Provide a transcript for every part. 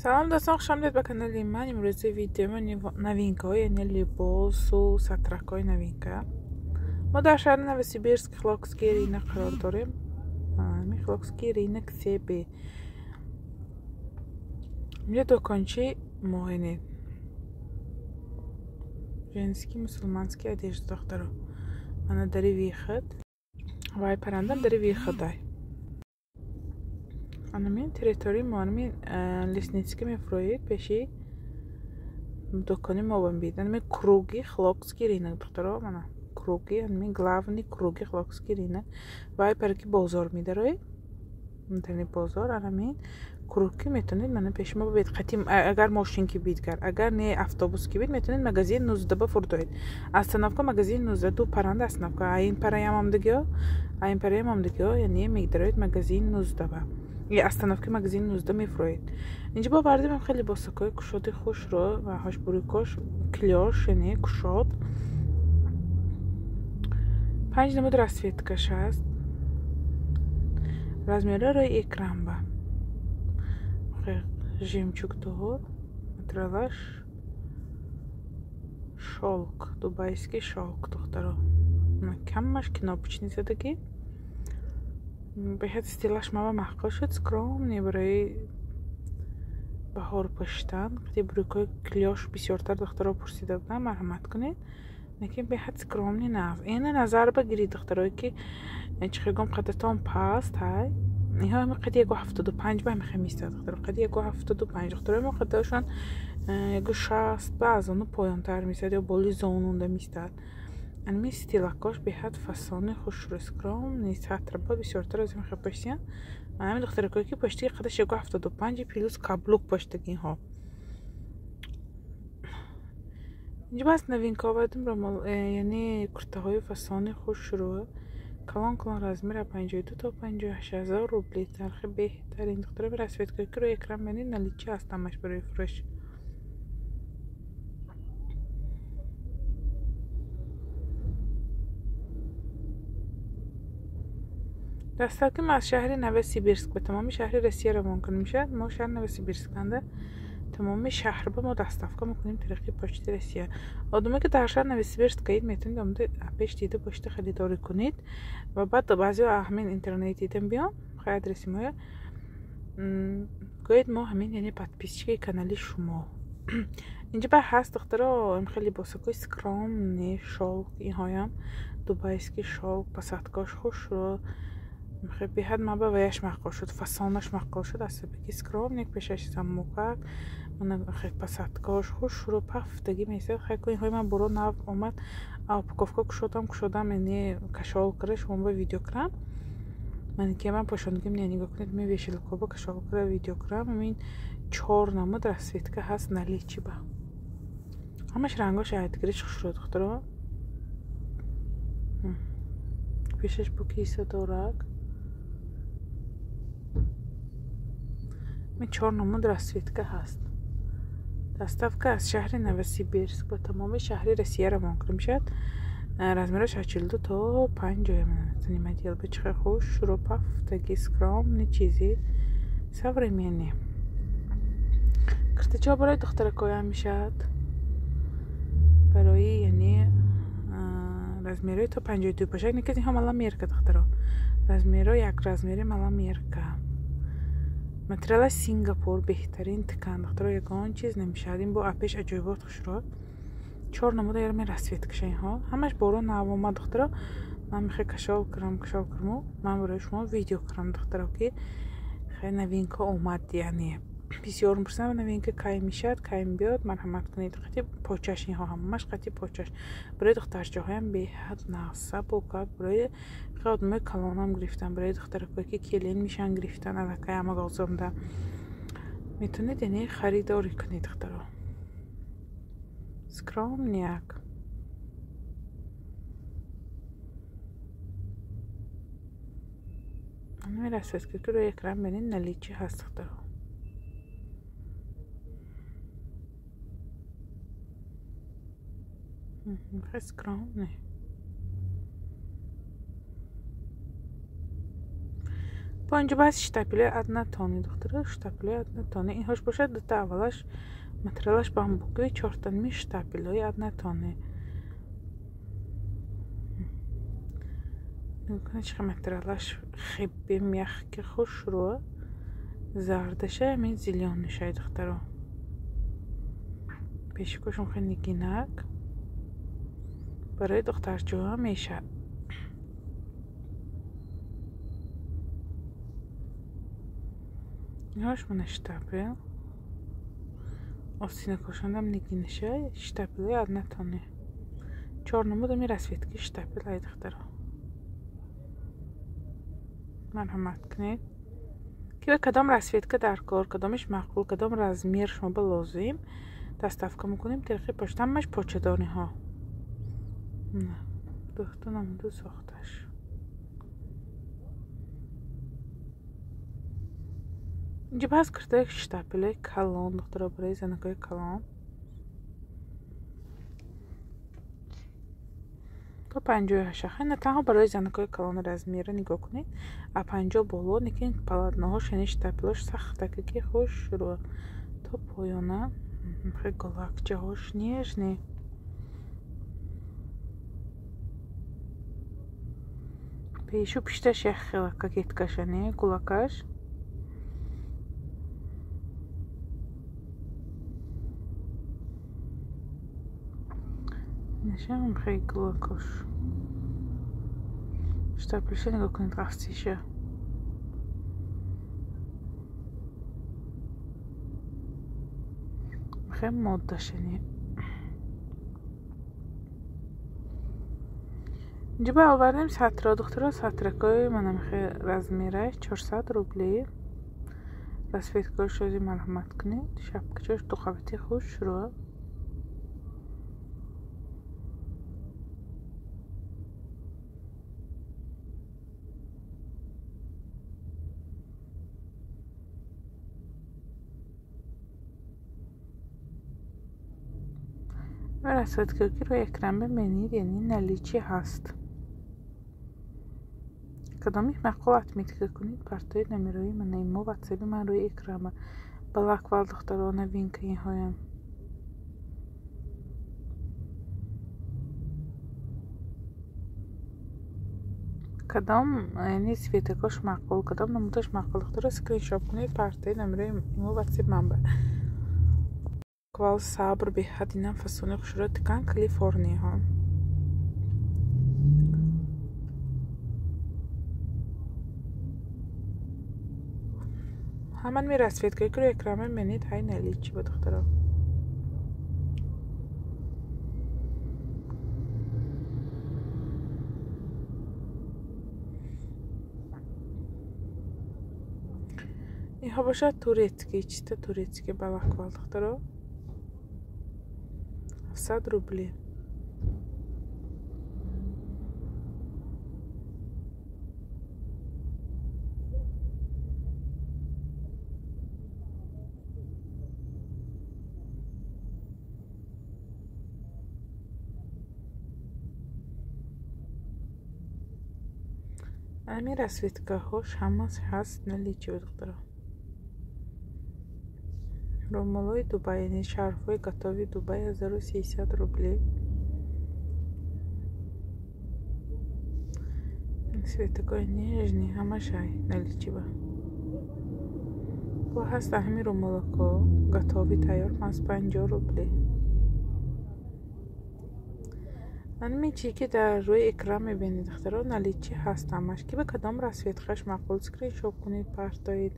Салом дӯстон, хуш омадед ба канали ман. Имрӯзи видеои мо новинкаҳо, яъне либосу сатракҳои новинка. Мо дар шаҳри Новосибирск, Хилокский рынок қарор дорем. Хилокский рынок СБ. Инҷа дукончи мо, яъне женский мусулманский одежда духтаро. Мана дари выход. Вай парандам дари выходай. Анамин территорияи мо, анамин лесницкий мефурӯед пеши дукони мо бамбид. Анамин круги Хилокский рынок духтаро, мана круги, анамин главный круги Хилокский рынок. Вай параки бозор медароед. Метавонед бозор, анамин круг ки метавонед мана пеши мо бибед. Қатим агар мошин ки бидгар, агар не автобус ки бид, метавонед магазин 19 ба фурдоед. Остановка магазин 19 ду паранда остановка. А ин параям омдагиё, а ин параям омдагиё, яъне медароед магазин 19 ба. Остановки магазин 19 мефурӯед. Инҷа бо бардем хеле либосакҳои кушоди хушро ва ҳош бурикош, клёш, яъне кушод. 5 намуд расцветкаш аст. Размерҳо рӯи экран ба. Жемчуг дор, материалаш шелк, дубайский шелк духтаро. Камаш кнопочный задагӣ. Беҳад стилаш мава маъқул шуд, скромный барои баҳор пӯшидан. Қади брюкҳои клёш бисёртар духтаро пурсида буданд, марҳамат кунед. Лекин беҳад скромный нағз. Ина назар багиред духтарое ки чӣ гом қадатон паст ҳай. Инҳо ҳами қади 1,75 ба ҳами меистад духтаро. Қади 1,75 духтарои мо қадашон 1,60 ба аз ону поёнтар меистад ё боли зонунда меистад. Анми стилакош беҳад фасони хушрӯ, скромный сатраба бисёртар аз ин хел пӯшиян. Ҳамин духтаракое ки пӯштиги қадаш 1,75 плюс каблук пӯштаги инҳо. Инҷа бас новинка овардем, яъне куртаҳои фасони хушрӯ, калон калон размер аз 52 то 58 ҳазор рубли. Нархи беҳтарин духтаро расцветкое ки рӯи экран мебинед наличие ҳаст ҳамаш барои фурӯш. Доставки мо аз шаҳри Новосибирск ба тамоми шаҳри Россия равон карда мешавад. Мо шаҳри Новосибирсканда тамоми шаҳр ба мо доставка мекунем тариқи почти Россия. Одаме ки дар шаҳри Новосибирск гаид метавонед омада пеш дида почта харидорӣ кунед ва баъд баъзеҳо ҳамин интернет дидам биён, хай адреси моя гӯед мо ҳамин яъне подписчикаи канали шумо. Инҷа ба ҳаст духтаро хеле либосакҳои скромный шелк, инҳоям дубайский шелк, посадкааш хушрӯ. Беҳад ма ба ваяш маъқул шуд, фасонаш маъқул шуд, аз сабаби скромник пешаш саммукак, посадкааш хушрӯ, пафтагӣ меистад. Хай ку инҳои ман буро нав омад, упаковка кушодам, яъне кашол кара шумо ба видео кунам. Ман ки ман пошондагим не, нигоҳ кунед, мен вешалкоба кашол кара видео кунам. Ҳамин 4 намуд расцветка ҳаст наличи ба. Ҳамаш рангош айдгириш хушрӯ духтаро. Пешаш бу киса дорак. Мен 4 намуд расцветка ҳаст. Доставка аз шаҳри Новосибирск ба тамоми шаҳри Россия равон карда мешавад. Размераш аз 42 то 50. Заниматель ба чӣ хушрӯ, пафтаги, скромный чизи современный. Киртачаҳо барои духтаракҳоям мешавад. Барои яъне размерҳои то 52 бошад. Ин инҳо маломерка духтаро. Размерҳо як размери маломерка. Материала Сингапур беҳтарин ткан духтаро, ягон чиз намешавад. Ин бо апеш аҷоибот хушрӯ. 4 намуда ярми расцветкаша инҳо. Ҳамаш боро нав омад духтаро. Ман мехоҳам кашол кунам, ман барои шумо видео кунам духтаро ки хеле новинка омад, яъне бисёр мепурсанд новинка кай мешавад, кай мебиёд, марҳамат кунед. Қати почаш инҳо ҳамаш қати почаш. Барои духтарчаҳоям беҳад нағз бокак, барои хеле одамои калонам гирифтан, барои духтаракое ки келин мешан гирифтан, аллакай ҳама гозомда. Метавонед яъне харидорӣ кунед духтаро. Скромняк. Ҳамин расцветка ки рӯи экран бинед наличие ҳаст духтаро. Хеле скромный. Бо инҷо баъз штапелои однотонный, духтаро, штапелои однотонный. Инҳош бошад дута аввалаш материалаш бамбуковый, чортанми штапелои однотонный. Чӣ материалаш хебе мягкий, хушрӯ, зардаша, ҳамин зелёныйшай, духтаро. Пешикошон хеле нигинак, барои духтарчаҳо мешавад. Инҳош мана штапел, остинакошондам нигинаша, штапелои однотонный. Чор намуд ами расцветки штапел ай, духтаро. Марҳамат кунед, ки ба кадом расцветка дар кор, кадомиш маъқул, кадом размер шумо ба лозим, доставка мекунем тариқи почта. Ҳамаш почадониҳо, духту намуду сохташ. Инҷо баъз куртаи штапелои калон, духтаро, барои занакҳои калон то 58. На танҳо барои занакҳои калон, размера нигоҳ кунед, а 50 боло, лекин полотноҳош, яъне штапелош сахтака, ки хушрӯ то поёна, хеле голакчаҳош нежный. Пешу пишташ як хела кокеткаша, не гулакаш. Нашам хеле гулакош. Штапелша нигоҳ кунед, қафсиша. Хеле моддашани. Инҷо ба овардем сатра, духтаро, сатракҳои манам хеле размераш 400 рубли. Расцветкаҳош ози марҳамат кунед. Шапкачош дуқабати хушрӯ. Ва расцветкаҳое ки рӯи экран бибинед, яъне наличии ҳаст. Кадомих маъқул, отметка кунед, партои номерои манаи мо, ватсаби ман рӯи экран. Балаквал, духтаро, новинка инҳоям. Кадом яъне цветакош маъқул, кадом намудаш маъқул, духтаро, скриншот кунед, партои номерои мо, ватсап ман ба. Квал сабр беҳад инам фасони хушрӯ ткань Калифорнияҳо. Ҳаман ми расцветкае ки рӯи экран мебинед, ҳай наличии ба, духтаро. Инҳо бошад турецкий, чиста турецкий балаквал, духтаро. 700 рубли. Ами расцветкаҳош ҳамаш ҳаст наличии, духтаро. Румолои Дубай, яъне шарфҳои готовый Дубай 1300 рубли. Цветакҳои нежный ҳамаш ҳай наличии ба. Бо ҳаст ҳами румолакҳо готовый тайёр 550 рубли. Ами чӣ ки дар рӯи экран мебинед, духтаро, наличии ҳаст ҳамаш. Ки ба кадом расцветкаш маъқул, скриншот кунед, партоед.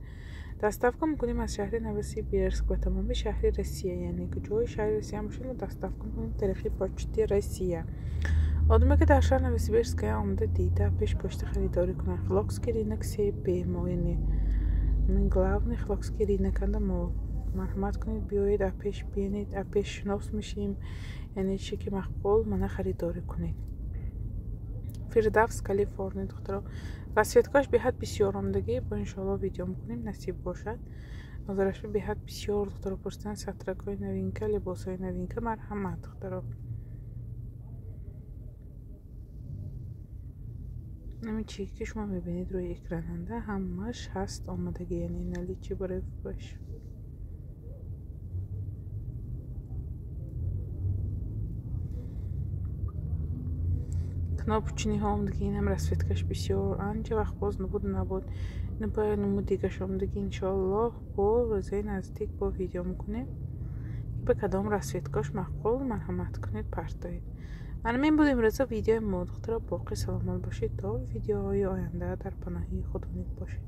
Доставка мекунем аз шаҳри Новосибирск ба тамоми шаҳри Россия, яъне куҷои шаҳри Россия бошед, мо доставка мекунем тариқи почти Россия. Одаме ки дар шаҳри Новосибирск омада дида, пеш почта харидорӣ кунанд. Хилокский рынок 3Б мо, яъне ҳамин главный Хилокский рынок анда мо. Марҳамат кунед, биёед, апеш бинед, апеш шинос мешем, яъне чӣ ки маъқул, мана харидорӣ кунед. Фирдавс Калифорния, духтаро. Расцветкааш беҳад бисёр омадагӣ, бо иншоалло видео мекунем, насиб бошад. Назараш беҳад бисёр, духтаро, пурсидан сатракҳои новинка, либосҳои новинка, марҳамат, духтаро. Ҳамин чизе ки шумо мебинед рӯи экрананда, ҳамаш ҳаст омодагӣ, яъне наличии барои фурӯш. Кнопочныйҳо омдагӣ, инам расцветкаш бисёр анча вақт боз набуд набуд. Ина бояд намуд дигаш омдагӣ, иншоаллоҳ бо рӯзаи наздик бо видео мекунем. Ба кадом расцветкаш маъқул, марҳамат кунед, партоед. Ана мин буд имрӯза видеои мо, духтаро. Боқӣ саломат бошед, то видеоҳои оянда дар паноҳи Худоник бошед.